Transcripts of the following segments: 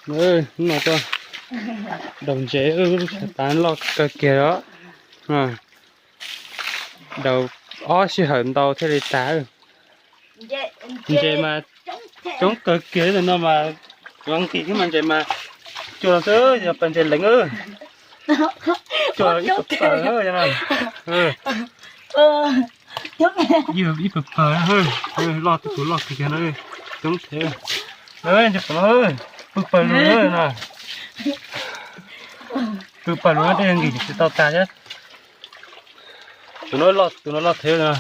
Hnub no tuaj daus ntses, lub sij hawm tas loj kawg kiag os. Daus ob sij hawm ntau thiaj li tas. Ntses mas coob kawg kiag li no mas, zoo nqis thiab mas ntses mas cuag xwb, yog pas ntses leev. Cuag ib pawg pawg, ib pawg pawg, loj tus loj kawg kiag no, coob thiab. Ntses pom no, pw pawg lug no, pw pawg lug no, dej nqis tsis tau tas thiab. Tus no loj, tus no loj thiab no.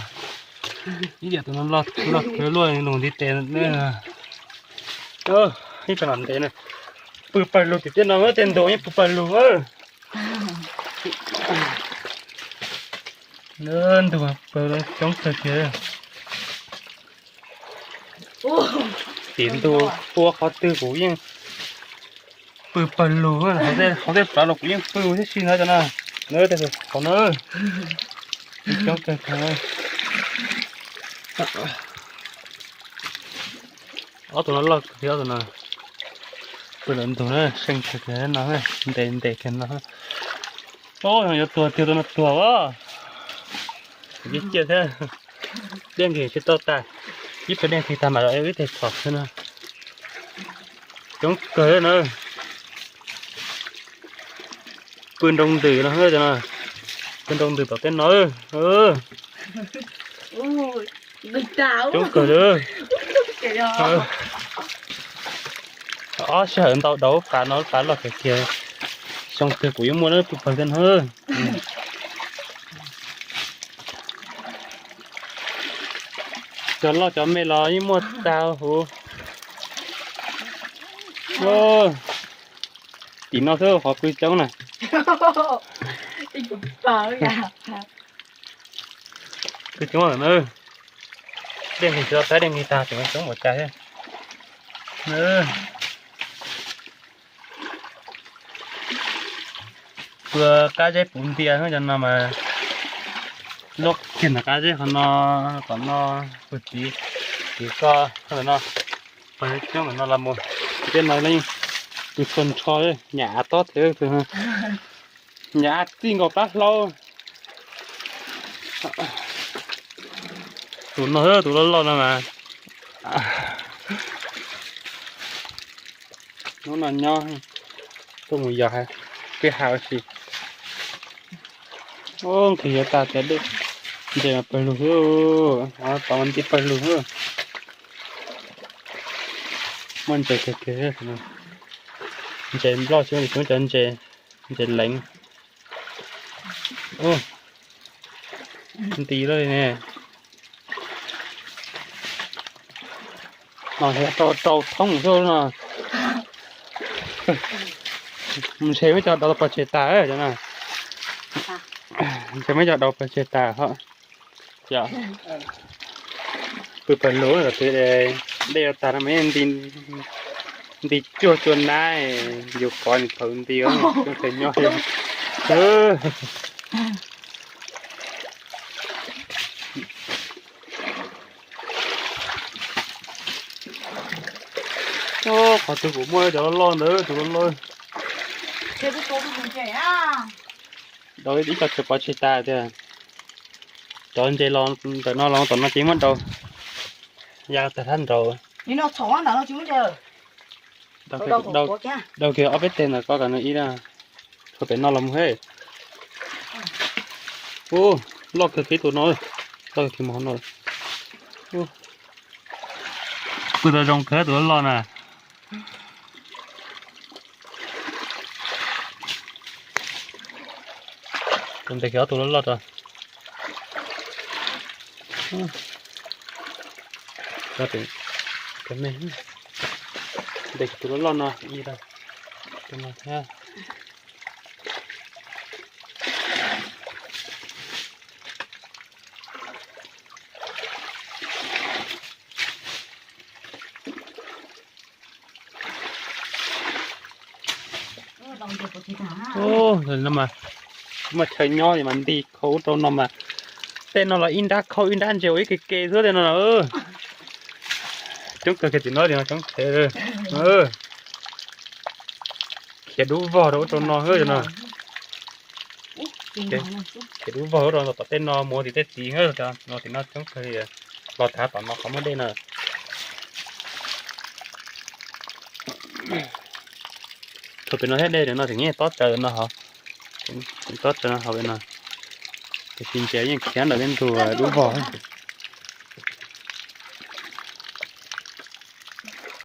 Ib yam tus no loj, loj thiab luaj lug ntiv tes ne. Ib pawg no ntev na, pw pawg lug tim tej no, tej ntug yeej pw pawg lug. Ntug pawg coob kawg kiag. Tim ntug ua qhov twg kuv yeej pw pawg lug, hauv tej plav los kuv yeej pw thiab si no cov no. Qhov no coob kawg kiag. Ob tug no loj kawg thiab tus no. Pw lawm ntug na, seej kawg kiag no, ntev ntev kiag no. Yuav tuag tiag tus no tuag os. Ciaj ciaj thiab. Dej nqis tsis tau tas, ib pliag dej nqis tas mam li ib teg txhom xwb na. Coob kawg na. Pw nroo ntws no, pw nroo ntws tom tej no. Coob kawg li. Ob sij hawm ntau daus pas no, pas loj kawg kiag. Xyoo twg kuv yuav muaj lub pw pawg tej no. Cov loj cov me los yeej muaj tag huv. Tim no xwb qhov pw coob na. Pw coob lawm na. Dej nqis tsis tau tas, dej nqis tag tseem coob npaum cas thiab. Pw qab zeb puv ntia cov no mas, loj kiag ntawm qab zeb qhov no, tom no, pw tid, tid ko ntawm no, pawg coob ntawm no los mus. Tej no pw txhua nrho, nyam av tob thiab, nyam av txij nkaus plab hlau. Tus no, tus loj loj no mas, hnub no nyob tuaj mus yos peb ha ua si. Nqhis yuav tas tias dej, ntses mas pawg lug xwb, tod mas nti pawg lug xwb. Muaj ntses kawg kiag, ntses nploj xwb, tsis muaj cov ntses, ntses leev. Nti lawm li ne. No rau rau thoob xwb no. Ntshe muab cov dov pov tseg tas cov no. Ntshe muab cov dov pov tseg tas hos. Pw pawg lug, dej yuav tag no mas nti cuag cuag nab, yus kov nws thaum nti, nyob. Qhov twg kuv muaj cov loj loj ntawd, tus loj loj. Dov ib co tsis pov tseg tas tiag. Cov ntses los ntawm no los tom no ces muab dau ya tag thab nraud. Dau kiag ob peb teg ntawm ko kom nws ib, tshuav pem no los mus he. Ub, loj kawg kiag tus no, loj kawg kiag mus hauv no. Pw tau zoo kawg tus loj loj na. Tus ntes kiag ob tug loj loj rau. Ntes kiag tus loj loj no ib, tus no thiab. Ub, no mas, muaj chaw nyob mas nti khau ub rau no mas. Tej no los ib nrab khau ib nrab ntses ua ib ke ke xwb tej no. Coob kawg kiag tim no li no coob kawg. Ces dub vog rau ub rau no hwb no. Ces dub vog rau tom tej no mus tim tej tid hwb, no tim no coob kawg li. Los thav tom no qhov muaj dej na. Thaum pem no thiab dej no tseem nyob tob tsaws no hauv, tob tsaws no hauv no. Tiam sis ntshe yeej khiav ntawm tej ntug dub vog.